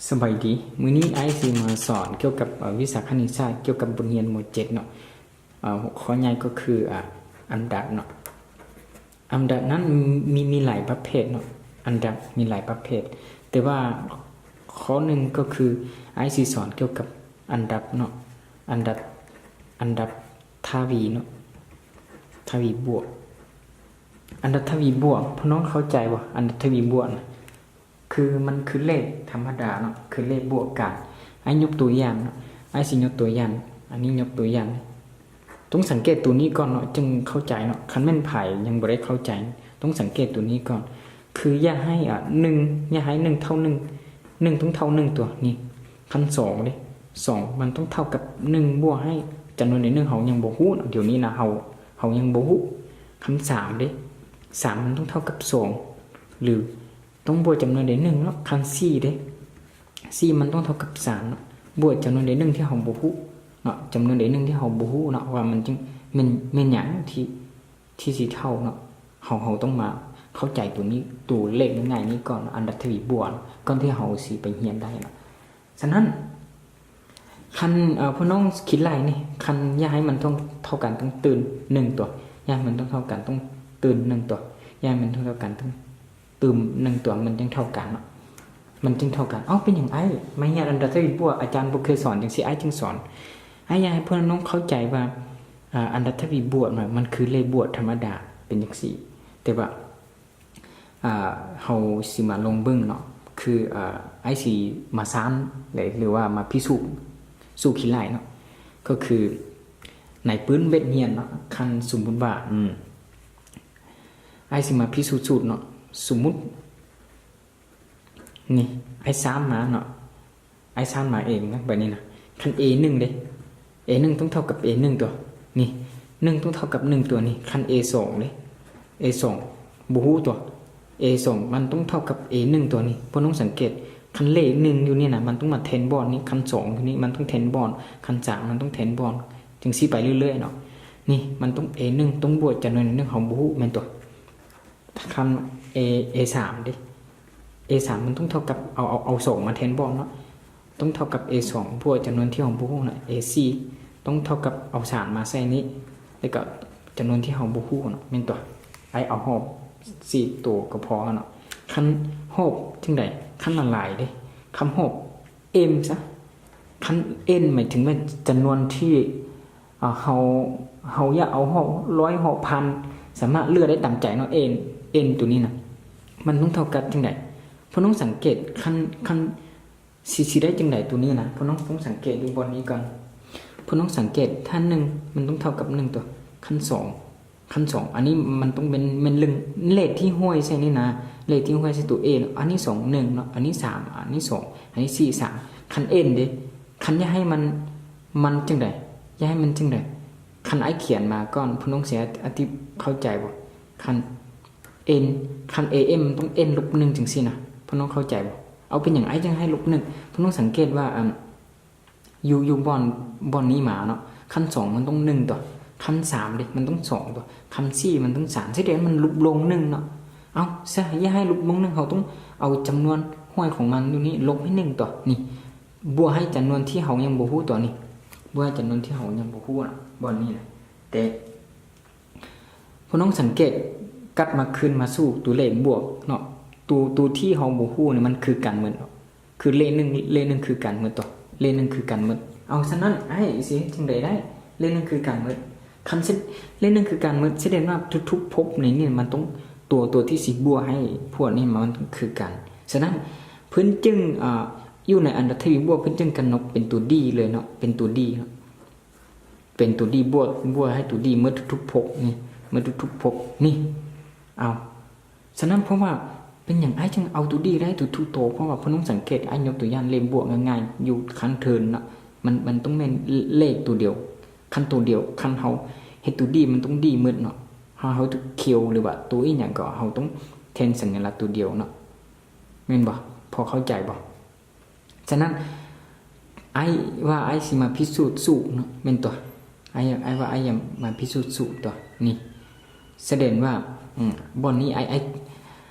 ສະບາຍດີ, ມື້ນີ້ອ້າຍຊິມາສອນກ່ຽວກັບ ເອີ ວິຊາຄະນິດສາດ ກ່ຽວກັບບົດຮຽນ ມໍເຈັດ ເນາະ. ເອີ ຫົວຂໍ້ໃຫຍ່ກໍຄື ອາ ອັນດັບເນາະ. ອັນດັບນັ້ນມີ ມີຫຼາຍປະເພດເນາະ, ອັນດັບມີຫຼາຍປະເພດ, ແຕ່ວ່າຂໍ້ໜຶ່ງກໍຄືອ້າຍຊິສອນກ່ຽວກັບອັນດັບເນາະ, ອັນດັບ ອັນດັບທະວີເນາະ, ທະວີບວກ. ອັນດັບທະວີບວກ ພວກນ້ອງເຂົ້າໃຈບໍ່? ອັນດັບທະວີບວກນະ ຄືມັນຄືເລກທຳມະດາເນາະ, ຄືເລກບວກກັນ. ອ້າຍຍົກຕົວຢ່າງເນາະ, ອ້າຍຊິຍົກຕົວຢ່າງ, ອັນນີ້ຍົກຕົວຢ່າງ. ຕ້ອງສັງເກດໂຕນີ້ກ່ອນເນາະ ຈຶ່ງເຂົ້າໃຈເນາະ. ຄັນແມ່ນໃຜຍັງບໍ່ໄດ້ເຂົ້າໃຈ ຕ້ອງສັງເກດໂຕນີ້ກ່ອນ. ຄືຢ່າໃຫ້ ອາ ໜຶ່ງ ຢ່າໃຫ້ໜຶ່ງເທົ່າໜຶ່ງ, ໜຶ່ງຕ້ອງເທົ່າໜຶ່ງຕົວະ ນີ້. ຄັນສອງເດ້ ສອງມັນຕ້ອງເທົ່າກັບໜຶ່ງບວກໃຫ້ຈຳນວນໃດໜຶ່ງ ເຮົາຍັງບໍ່ຮູ້ເນາະ, ດຽວນີ້ນະ ເຮົາ ເຮົາຍັງບໍ່ຮູ້. ຄັນສາມເດ້ ສາມມັນຕ້ອງເທົ່າກັບສອງ ຫຼື ຕ້ອງບວກຈຳນວນໃດໜຶ່ງເນາະ. ຄັນສີ່ເດ້ ສີ່ມັນຕ້ອງເທົ່າກັບສາມເນາະ, ບວກຈຳນວນໃດໜຶ່ງທີ່ເຮົາບໍ່ຮູ້ເນາະ, ຈຳນວນໃດໜຶ່ງທີ່ເຮົາບໍ່ຮູ້ເນາະ ວ່າມັນຈຶ່ງແມ່ນ ແມ່ນຫຍັງທີ່ ທີ່ຊິເທົ່າເນາະ. ເຮົາ ເຮົາຕ້ອງມາເຂົ້າໃຈໂຕນີ້ ໂຕເລກງ່າຍໆນີ້ກ່ອນເນາະ, ອັນດັບທະວີບວກ ກ່ອນທີ່ເຮົາຊິໄປຮຽນໄດ້ເນາະ. ສະນັ້ນ ຄັນ ເອີ ພວກນ້ອງຄິດໄລ່ນີ້ ຄັນຢາກໃຫ້ມັນເທົ່າ ເທົ່າກັນຕ້ອງຕື່ມໜຶ່ງຕົວະ, ຢາກໃຫ້ມັນເທົ່າກັນຕ້ອງຕື່ມໜຶ່ງຕົວະ, ຢາກໃຫ້ມັນເທົ່າກັນຕ້ອງຕື່ມໜຶ່ງຕົວະ ມັນຈຶ່ງເທົ່າກັນເນາະ, ມັນຈຶ່ງເທົ່າກັນ. ເອົ້າ ເປັນຫຍັງອ້າຍມາຮຽນອັນດັບທະວີບວກ ອາຈານບໍ່ເຄີຍສອນຈັ່ງຊີ້ ອ້າຍຈຶ່ງສອນ. ອ້າຍຢາກໃຫ້ພວກນ້ອງເຂົ້າໃຈວ່າ ອາ ອັນດັບທະວີບວກນະ ມັນຄືເລກບວກທຳມະດາ ເປັນຈັ່ງຊີ້, ແຕ່ວ່າ ອາ ເຮົາຊິມາລອງເບິ່ງເນາະ, ຄື ອາ ອ້າຍຊິມາສ້າງ ຫຼືວ່າມາພິສູດ ສູ້ຂີ້ໄລ່ເນາະ, ກໍຄືໃນປຶ້ມບົດຮຽນເນາະ. ຄັນສົມມຸດວ່າ ອືມ ອ້າຍຊິມາພິສູດສູດເນາະ, ສົມມຸດ ນີ້ ອ້າຍສ້າງມາເນາະ, ອ້າຍສ້າງມາເອງນະ ແບບນີ້ນະ. ຄັນເອໜຶ່ງເດ້ ເອໜຶ່ງຕ້ອງເທົ່າກັບເອໜຶ່ງຕົວະ ນີ້, ໜຶ່ງຕ້ອງເທົ່າກັບໜຶ່ງຕົວະ ນີ້. ຄັນເອສອງເດ້ ເອສອງບໍ່ຮູ້ຕົວະ, ເອສອງມັນຕ້ອງເທົ່າກັບເອໜຶ່ງຕົວະ ນີ້. ພວກນ້ອງສັງເກດ ຄັນເລກໜຶ່ງຢູ່ນີ້ນະ ມັນຕ້ອງມາແທນບ່ອນນີ້, ຄັນສອງຢູ່ນີ້ ມັນຕ້ອງແທນບ່ອນ, ຄັນສາມມັນຕ້ອງແທນບ່ອນ, ຈັ່ງຊີ້ໄປເລື້ອຍໆເນາະ. ນີ້ ມັນຕ້ອງ ເອໜຶ່ງຕ້ອງບວກຈຳນວນໜຶ່ງ ເຮົາບໍ່ຮູ້ແມ່ນຕົວະ. ຄັນເອ ເອສາມເດ້ ເອສາມມັນຕ້ອງເທົ່າກັບ ເອົາ ເອົາ ເອົາສອງມາແທນບ່ອນເນາະ, ຕ້ອງເທົ່າກັບເອສອງບວກຈຳນວນທີ່ເຮົາບໍ່ຮູ້ນະ. ເອສີ່ຕ້ອງເທົ່າກັບ ເອົາສາມມາໃສ່ນີ້ ແລ້ວກໍຈຳນວນທີ່ເຮົາບໍ່ຮູ້ເນາະ ແມ່ນຕົວະ. ອ້າຍເອົາຮອບສີ່ໂຕກໍພໍເນາະ. ຄັນຮອບຈັ່ງໃດ? ຄັນຫຼາຍໆເດ້ ຄຳຮອບ ເອັມຊະ. ຄັນເອັນໝາຍເຖິງວ່າຈຳນວນທີ່ ເຮົາ ເຮົາຢາກເອົາຮອບຮ້ອຍ ຮອບພັນ ສາມາດເລືອກໄດ້ຕາມໃຈເນາະ. ເອັນ ເອັນໂຕນີ້ນະ ມັນຕ້ອງເທົ່າກັບຈັ່ງໃດ? ພວກນ້ອງສັງເກດ ຄັນ ຄັນຊິ ຊິໄດ້ຈັ່ງໃດໂຕນີ້ນະ? ພວກນ້ອງຕ້ອງສັງເກດຢູ່ບ່ອນນີ້ກ່ອນ. ພວກນ້ອງສັງເກດ ຄັນໜຶ່ງມັນຕ້ອງເທົ່າກັບໜຶ່ງຕົວະ, ຄັນສອງ ຄັນສອງ ອັນນີ້ມັນຕ້ອງເປັນ ແມ່ນເລື່ອງເລກທີ່ຫ້ອຍໃສ່ນີ້ນະ, ເລກທີ່ຫ້ອຍໃສ່ຕົວເອເນາະ. ອັນນີ້ສອງ ໜຶ່ງເນາະ, ອັນນີ້ສາມ ອັນນີ້ສອງ ອັນນີ້ສີ່ ສາມ. ຄັນເອັນເດ້ ຄັນຢາກໃຫ້ມັນ ມັນຈັ່ງໃດ? ຢາກໃຫ້ມັນຈັ່ງໃດ? ຄັນອ້າຍຂຽນມາກ່ອນ ພວກນ້ອງຊິອະ ອະທິ ເຂົ້າໃຈບໍ່? ຄັນເອັນ ຄັນເອເອັມມັນຕ້ອງເອັນລົບໜຶ່ງຈັ່ງຊີ້ນະ, ພວກນ້ອງເຂົ້າໃຈບໍ່? ເອົາ ເປັນຫຍັງອ້າຍຈຶ່ງໃຫ້ລົບໜຶ່ງ? ພວກນ້ອງສັງເກດວ່າ ອັນ ຢູ່ ຢູ່ບ່ອນ ບ່ອນນີ້ມາເນາະ, ຄັນສອງມັນຕ້ອງໜຶ່ງຕົວະ, ຄັນສາມເດ້ ມັນຕ້ອງສອງຕົວະ, ຄັນສີ່ມັນຕ້ອງສາມ, ສະແດງວ່າມັນຫຼຸດລົງໜຶ່ງເນາະ. ເອົາ ຊະ ຢ່າໃຫ້ຫຼຸດລົງໜຶ່ງ, ເຮົາຕ້ອງເອົາຈຳນວນຫ້ອຍຂອງມັນຢູ່ນີ້ລົບໃຫ້ໜຶ່ງຕົວະ, ນີ້ ບວກໃຫ້ຈຳນວນທີ່ເຮົາຍັງບໍ່ຮູ້ຕົວະ, ນີ້ ບວກໃຫ້ຈຳນວນທີ່ເຮົາຍັງບໍ່ຮູ້ນະ ບ່ອນນີ້ນະ. ແຕ່ ພວກນ້ອງສັງເກດ ກັບມາຄືນມາສູ່ຕົວເລກບວກເນາະ, ຕົວ ຕົວທີ່ເຮົາບໍ່ຮູ້ນີ້ມັນຄືກັນໝົດເນາະ, ຄືເລກໜຶ່ງ ເລກໜຶ່ງຄືກັນໝົດຕົວະ, ເລກໜຶ່ງຄືກັນໝົດ. ເອົາ ສະນັ້ນອ້າຍຊິເຮັດຈັ່ງໃດໄດ້? ເລກໜຶ່ງຄືກັນໝົດ. ຄັນເລກໜຶ່ງຄືກັນໝົດ ສະແດງວ່າທຸກໆພົບໃນນີ້ມັນຕ້ອງ ຕົວ ຕົວທີ່ຊິບວກໃຫ້ພວກນີ້ມັນຄືກັນ. ສະນັ້ນເພິ່ນຈຶ່ງ ອາ ຢູ່ໃນອັນດັບທະວີບວກ ເພິ່ນຈຶ່ງກຳນົດເປັນຕົວດີເລີຍເນາະ, ເປັນຕົວດີເນາະ. ເປັນຕົວດີບວກ ບວກໃຫ້ຕົວດີໝົດທຸກໆພົບນີ້ ໝົດທຸກໆພົບນີ້. ເອົາ ສະນັ້ນ ເພາະວ່າເປັນຫຍັງອ້າຍຈຶ່ງເອົາຕົວດີໄດ້ທຸກໆໂຕ? ເພາະວ່າພວກນ້ອງສັງເກດ ອ້າຍຍົກຕົວຢ່າງເລກບວກງ່າຍໆຢູ່ຂ້າງເທິງເນາະ, ມັນ ມັນຕ້ອງແມ່ນເລກຕົວດຽວ, ຄັນຕົວດຽວ ຄັນເຮົາເຮັດຕົວດີ ມັນຕ້ອງດີໝົດເນາະ. ເຮົາ ເຮົາເຄີວ ຫຼືວ່າຕົວອີ່ຫຍັງກໍ ເຮົາຕ້ອງແທນສັນຍາລັກຕົວດຽວເນາະ, ແມ່ນບໍ່? ພໍເຂົ້າໃຈບໍ່? ສະນັ້ນ ອ້າຍວ່າອ້າຍຊິມາພິສູດສູດເນາະ, ແມ່ນຕົວະ? ອ້າຍ ອ້າຍວ່າອ້າຍຢາກມາພິສູດສູດຕົວະ ນີ້. ສະແດງວ່າ ອືມ ບ່ອນນີ້ ອ້າຍ ອ້າຍ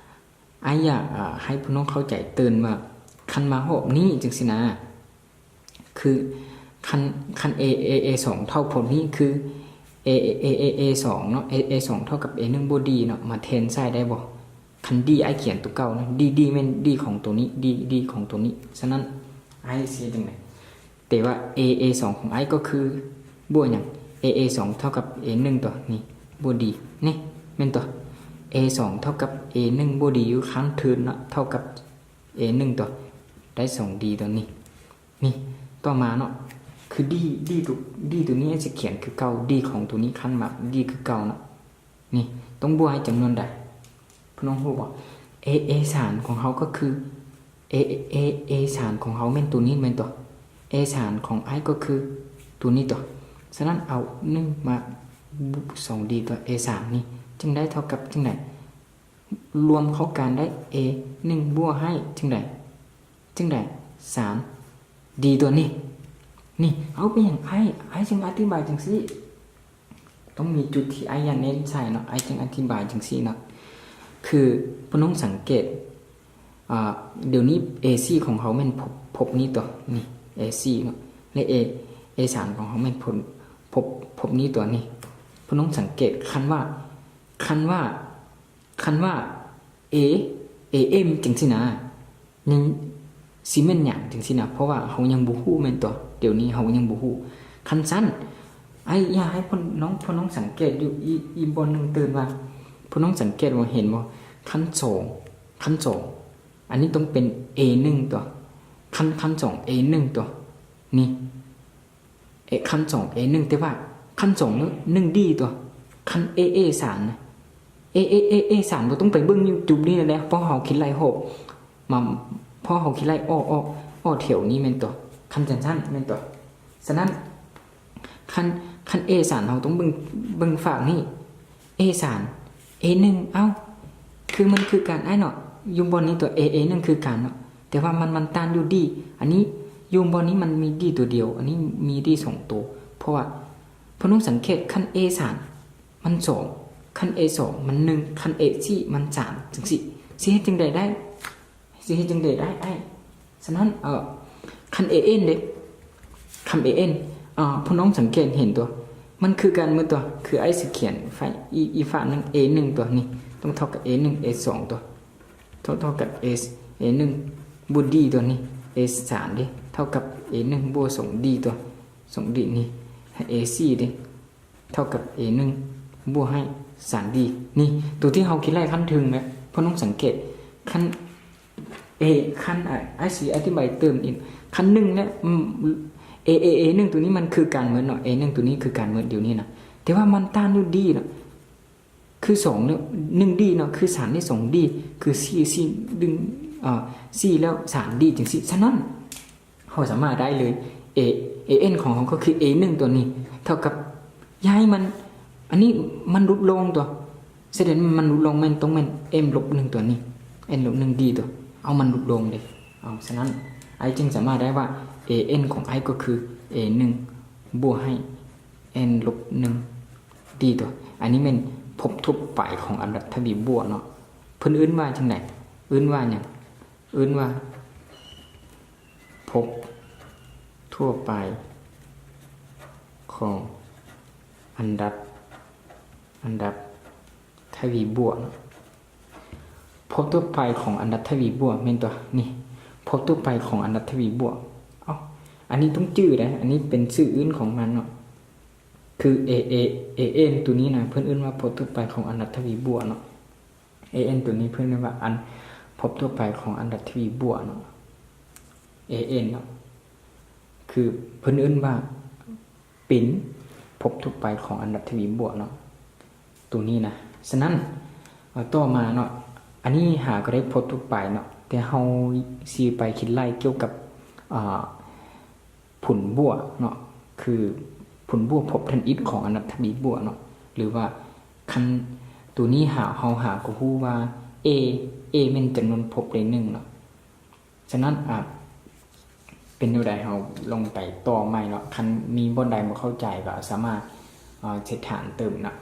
ອ້າຍຢາກ ອາ ໃຫ້ພວກນ້ອງເຂົ້າໃຈຕື່ມວ່າ ຄັນມາຮອບນີ້ຈັ່ງຊີ້ນະ ຄືຄັນ ຄັນ A A A ສອງເທົ່າຜົນນີ້ ຄື A A A A ສອງເນາະ A A ສອງເທົ່າກັບ A ໜຶ່ງ ບໍ່ D ເນາະ ມາແທນໃສ່ໄດ້ບໍ່? ຄັນ D ອ້າຍຂຽນຕົວເກົ່ານະ D D ແມ່ນ D ຂອງຕົວນີ້ D D ຂອງຕົວນີ້. ສະນັ້ນ ອ້າຍຊິເຮັດຈັ່ງໃດ? ແຕ່ວ່າ A A ສອງຂອງອ້າຍກໍຄືບວກຫຍັງ? A A ສອງເທົ່າກັບ A ໜຶ່ງ ຕົວະ ນີ້ ບວກ D ນີ້ ແມ່ນຕົວະ A ສອງເທົ່າກັບ A ໜຶ່ງ ບວກ D ຢູ່ຂ້າງເທິງເນາະ ເທົ່າກັບ A ໜຶ່ງ ຕົວະ ໄດ້ສອງ D ຕົວະ ນີ້ ນີ້. ຕໍ່ມາເນາະ ຄື D D ຕົວ D ຕົວນີ້ອ້າຍຊິຂຽນຄືເກົ່າ D ຂອງຕົວນີ້ຄັນມາ D ຄືເກົ່າເນາະ ນີ້ ຕ້ອງບວກໃຫ້ຈຳນວນໃດ? ພີ່ນ້ອງຮູ້ບໍ່? A A ສາມຂອງເຮົາກໍຄື A A A ສາມຂອງເຮົາແມ່ນຕົວນີ້ແມ່ນຕົວະ A ສາມຂອງອ້າຍກໍຄືຕົວນີ້ຕົວະ. ສະນັ້ນເອົາໜຶ່ງມາ ສອງ D ຕົວະ A ສາມນີ້ ຈຶ່ງໄດ້ເທົ່າກັບຈັ່ງໃດ? ລວມເຂົ້າກັນໄດ້ A ໜຶ່ງ ບວກໃຫ້ຈັ່ງໃດ? ຈັ່ງໃດ? ສາມ D ຕົວະ ນີ້ ນີ້. ເອົາ ເປັນຫຍັງອ້າຍ ອ້າຍຈຶ່ງອະທິບາຍຈັ່ງຊີ້? ຕ້ອງມີຈຸດທີ່ອ້າຍຢາກເນັ້ນໃສ່ເນາະ ອ້າຍຈຶ່ງອະທິບາຍຈັ່ງຊີ້ເນາະ ຄືພີ່ນ້ອງສັງເກດ ອ່າ ດຽວນີ້ A ສີ່ຂອງເຮົາແມ່ນພົບ ພົບນີ້ຕົວະ ນີ້ A ສີ່ເນາະ ແລະ A A ສາມຂອງເຮົາແມ່ນພົບ ພົບ ພົບນີ້ຕົວະ ນີ້. ພີ່ນ້ອງສັງເກດ ຄັນວ່າ ຄັນວ່າ ຄັນວ່າ A A M ຈັ່ງຊີ້ນະ ຍັງຊິແມ່ນຫຍັງຈັ່ງຊີ້ນະ ເພາະວ່າເຮົາຍັງບໍ່ຮູ້ແມ່ນຕົວະ ດຽວນີ້ເຮົາຍັງບໍ່ຮູ້. ຄັນຊັ້ນ ອ້າຍຢາກໃຫ້ພໍ່ນ້ອງ ພໍ່ນ້ອງສັງເກດຢູ່ອີກ ອີກບ່ອນໜຶ່ງຕື່ມວ່າ ພໍ່ນ້ອງສັງເກດວ່າ ເຫັນບໍ່ ຄັນສອງ ຄັນສອງ ອັນນີ້ຕ້ອງເປັນ A ໜຶ່ງ ຕົວະ ຄັນ ຄັນສອງ A ໜຶ່ງ ຕົວະ ນີ້ A ຄັນສອງ A ໜຶ່ງ ແຕ່ວ່າຄັນສອງ ໜຶ່ງ D ຕົວະ ຄັນ A A ສາມນະ A A A A ສາມ ບໍ່ຕ້ອງໄປເບິ່ງຢູ່ຈຸດນີ້ແຫຼະ ເພາະເຮົາຄິດໄລ່ຮອບມາ ເພາະເຮົາຄິດໄລ່ອອກ ອອກ ອອກແຖວນີ້ແມ່ນຕົວະ ຄັນຈັ່ງຊັ້ນແມ່ນຕົວະ. ສະນັ້ນ ຄັນ ຄັນ A ສາມ ເຮົາຕ້ອງເບິ່ງ ເບິ່ງຟາກນີ້ A ສາມ A ໜຶ່ງ ເອົ້າ ຄືມັນຄືກັນອ້າຍເນາະ ຢູ່ບ່ອນນີ້ຕົວະ A A ໜຶ່ງ ຄືກັນເນາະ ແຕ່ວ່າມັນ ມັນຕ່າງຢູ່ D ອັນນີ້ ຢູ່ບ່ອນນີ້ມັນມີ D ຕົວດຽວ ອັນນີ້ມີ D ສອງຕົວ ເພາະວ່າ ພໍ່ນ້ອງສັງເກດ ຄັນ A ສາມ ມັນສອງ ຄັນ A ສອງ ມັນໜຶ່ງ ຄັນ A ສີ່ ມັນສາມ ຈັ່ງຊີ້ ຊິເຮັດຈັ່ງໃດໄດ້? ຊິເຮັດຈັ່ງໃດໄດ້ອ້າຍ? ສະນັ້ນ ເອີ ຄັນ A N ເດ້ ຄັນ A N ເອີ ພໍ່ນ້ອງສັງເກດເຫັນຕົວະ ມັນຄືກັນໝົດຕົວະ ຄືອ້າຍຊິຂຽນໄວ້ອີກ ອີກຟາກໜຶ່ງ A ໜຶ່ງ ຕົວະ ນີ້ ຕ້ອງເທົ່າກັບ A ໜຶ່ງ A ສອງ ຕົວະ ເທົ່າ ເທົ່າກັບ A A ໜຶ່ງ ບວກ D ຕົວະ ນີ້ A ສາມ ເດ້ ເທົ່າກັບ A ໜຶ່ງ ບວກ ສອງ D ຕົວະ ສອງ D ນີ້ A ສີ່ ເດ້ ເທົ່າກັບ A ໜຶ່ງ ບວກໃຫ້ ສາມ D ນີ້ ໂຕທີ່ເຮົາຄິດໄລ່ຄັນເທິງນະ ພໍ່ນ້ອງສັງເກດ ຄັນ A ຄັນ ອ້າຍຊິອະທິບາຍເຕີມອີກ ຄັນໜຶ່ງນະ A A A ໜຶ່ງ ໂຕນີ້ມັນຄືກັນໝົດເນາະ A ໜຶ່ງ ໂຕນີ້ຄືກັນໝົດດຽວນີ້ນະ ແຕ່ວ່າມັນຕ່າງຢູ່ D ນະ ຄືສອງ ໜຶ່ງ D ເນາະ ຄືສາມ ນີ້ ສອງ D ຄືສີ່ ສີ່ ດຶງ ເອີ ສີ່ ແລ້ວ ສາມ D ຈັ່ງຊີ້ ສະນັ້ນ ເຮົາສາມາດໄດ້ເລີຍ A A N ຂອງເຮົາກໍຄື A ໜຶ່ງ ຕົວະ ນີ້ ເທົ່າກັບ ຢ່າໃຫ້ມັນ ອັນນີ້ມັນຫຼຸດລົງຕົວະ ສະແດງມັນຫຼຸດລົງແມ່ນ ຕ້ອງແມ່ນ M ລົບ ໜຶ່ງ ຕົວະ ນີ້ N ລົບ ໜຶ່ງ D ຕົວະ ເອົາ ມັນຫຼຸດລົງເດ້ ເອົາ ສະນັ້ນ ອ້າຍຈຶ່ງສາມາດໄດ້ວ່າ A N ຂອງອ້າຍກໍຄື A ໜຶ່ງ ບວກໃຫ້ N ລົບ ໜຶ່ງ D ຕົວະ ອັນນີ້ແມ່ນພົບທົ່ວໄປຂອງອັນດັບທະວີບວກເນາະ ເພິ່ນເອີ້ນວ່າຈັ່ງໃດ? ເອີ້ນວ່າຫຍັງ? ເອີ້ນວ່າພົບທົ່ວໄປຂອງອັນດັບ ອັນດັບທະວີບວກເນາະ ພົບທົ່ວໄປຂອງອັນດັບທະວີບວກ ແມ່ນຕົວະ ນີ້ ພົບທົ່ວໄປຂອງອັນດັບທະວີບວກ ເອົ້າ ອັນນີ້ຕ້ອງຈື່ເດ້ ອັນນີ້ເປັນຊື່ອື່ນຂອງມັນເນາະ ຄື A A A N ໂຕນີ້ນະ ເພິ່ນເອີ້ນວ່າພົບທົ່ວໄປຂອງອັນດັບທະວີບວກເນາະ A N ໂຕນີ້ເພິ່ນເອີ້ນວ່າອັນ ພົບທົ່ວໄປຂອງອັນດັບທະວີບວກເນາະ A N ເນາະ ຄືເພິ່ນເອີ້ນວ່າເປັນພົບທົ່ວໄປຂອງອັນດັບທະວີບວກເນາະ ໂຕນີ້ນະ ສະນັ້ນ ເອົາ ຕໍ່ມາເນາະ ອັນນີ້ຫາກໍໄດ້ພົບທົ່ວໄປເນາະ ແຕ່ເຮົາຊິໄປຄິດໄລ່ກ່ຽວກັບ ອ່າ ຜົນບວກເນາະ ຄືຜົນບວກພົບທຳອິດຂອງອັນດັບທະວີບວກເນາະ ຫຼືວ່າຄັນໂຕນີ້ຫາ ເຮົາຫາກໍຮູ້ວ່າ A A ແມ່ນຈຳນວນພົບໄດ້ໜຶ່ງເນາະ ສະນັ້ນ ອາ ເປັນແນວໃດ ເຮົາລອງໄປຕໍ່ໃໝ່ເນາະ ຄັນມີບ່ອນໃດບໍ່ເຂົ້າໃຈກໍສາມາດ ອາ ເຊັກຖາມເຕີມເນາະ